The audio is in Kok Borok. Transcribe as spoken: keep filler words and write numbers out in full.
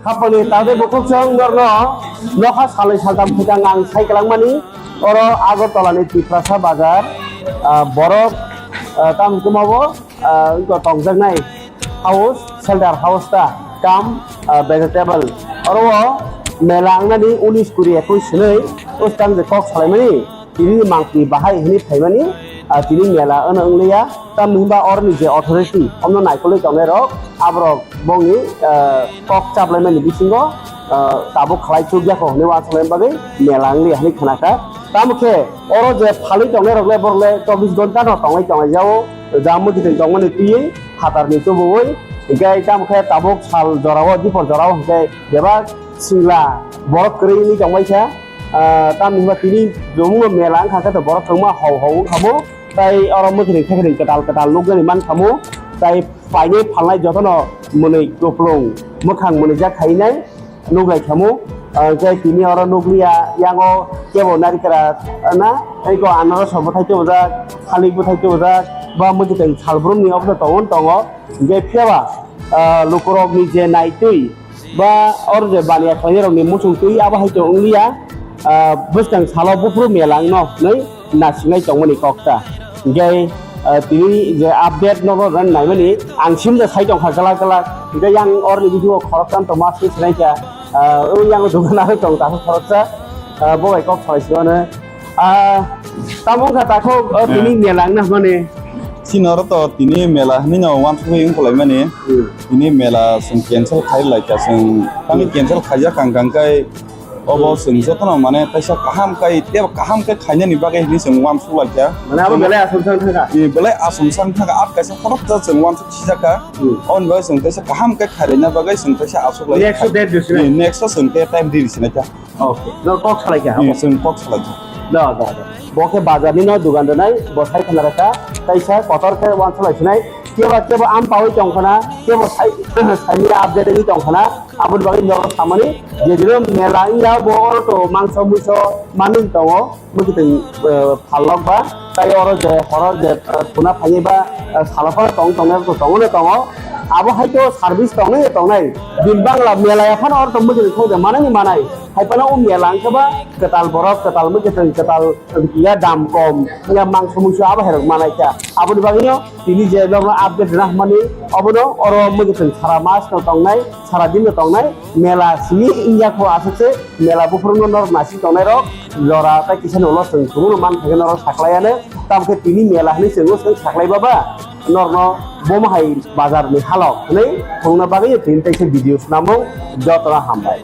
Khapangni tade bukhuk chwng norno nokha salai saltam thwkang ang sai kwlangmani oro Agartala ni Tiprasa bazar, ah, borok, ah, tamo kwmabo, ah, wngkha tongjaknai house, shelter house ta kam, ah, vegetable. Oro o mela wngnani unis kuri ekwis hinwi o swkang je kok salaimani. Tini mangpli bahai hwnwi phaimani, ah, tini mela wngna wngliya. Tamni hwnba oroni je authority, omno naikolwi tongnairok, aborok bongni, ah, kok chaplaimani bisingo, ah, tabuk khlai chukya kho hwnwi uansuknai bagwi mela wngliya hwnwi khnakha. Tamo khe oro je phalwi tongnairokle borokle chobbish ghonta no tongwi tonglaijao, jamo kiting tongmani twiwi phatarni tubuwi. Hinkhe tamo khe tabuk sal jorao, dipor jorao hinkhe bebak singla borok kwrwi wngwi tongbaikha. Ah, tamni hwnba tini jumungno mela wngkha khe to borok kwbangma hau hau wngkhamo. Tai oro mwkhring khekring kwtal kwtal nukjani mankhamu. Tai painai phalnai jotono mwnwi kwplung mwkhang mwnwijak khainai nuklaikhamu. Ah, tai tini oro nukliya, yango kebo narikra na, tei ko anaros bo thai tubujak, thalik bo thai tubujak, ba mwkhitwng salbrumni obono tongo tongo. Hinkhe phiyaba, ah, lukurokni je naitwi, ba oro je baniya khlainai rokni muchung twi abo hai to wngliya, ah, bwskang salo buphuru mela wngno hwnwi nasinai tongmani kok ta. Hinkhe, ah, tini je update nogo rwna naimani ang simda sai tongkha kwlak kwlak. Hinkhe yang oroni video khoroksa tongma swi sinaikha, ah, o yang dogan aro tong takha khoroksa, ah, bo bai kok salai sio ano. Ah, tamo wngkha takhuk, ah, tini mela wngna hwnmani. Chini oro to tini mela hinwi no uansukgwi wngkhlaimani. Hmm. Tini mela chwng cancel khai laikha, chwng tangwi cancel khaijak kang kang khai obo chwng jotono mane kaisa kaham khai tei kaham khe khainani bagwi hinwi chwng uansuk laikha. Mane abo belai aswk sang thangkha. Ni belai aswk sang thangkha, at kaisa khoroksa chwng uansuk sijakha. Hmm. Oboni bagwi chwng kaisa kaham khe khairina bagwi chwng kaisa aswk lai. Next date rwsinai. Ni next o chwng khe time di rwsinaikha. Okay. No kok salaikha. Ni chwng kok salaikha. No, no, no. Bo khe bazar ni no dugan rwnai, bo sai khna rwkha. Kaisa kotor khe uansuk lai sinai. Kebo kebo am pawi tong khna, kebo sai, sai ni update ni tong khna. Aboni bagwi no samani je dino mela wngya bo oro to mangso muiso manwi tongo. Mwkhitwng, eh, phalok ba, tai oro je horo je, eh, thuna phainai ba, eh, salo phano tong tongnai, tongo no tongo. Abo hai khe o service tongnai no tongnai. Bini bangla mela ya phano oro tong mwkhitwng thok de manai ni manai. Hai phano o mela wngkha ba kwtal borok, kwtal mwkhitwng, kwtal, eh, ya dam kom, ya mangso muiso abo hai rok manai kha. Aboni bagwi no tini je nokno update rwna hwnmani obono oro mwkhitwng sara mas no tongnai. Sara din no tongnai, mela simi wngya kho aswk se, mela buphuru no norok nasing tongnai rok, jora tei kisa ni ulo chwng chwngno man khe norok saklai ano, tamo khe tini mela hinwi chwngno chwng saklai baba, norno bomo hai bazar ni halok hinwi thwngna bagwi tini teisa video swnamung jotono hambai.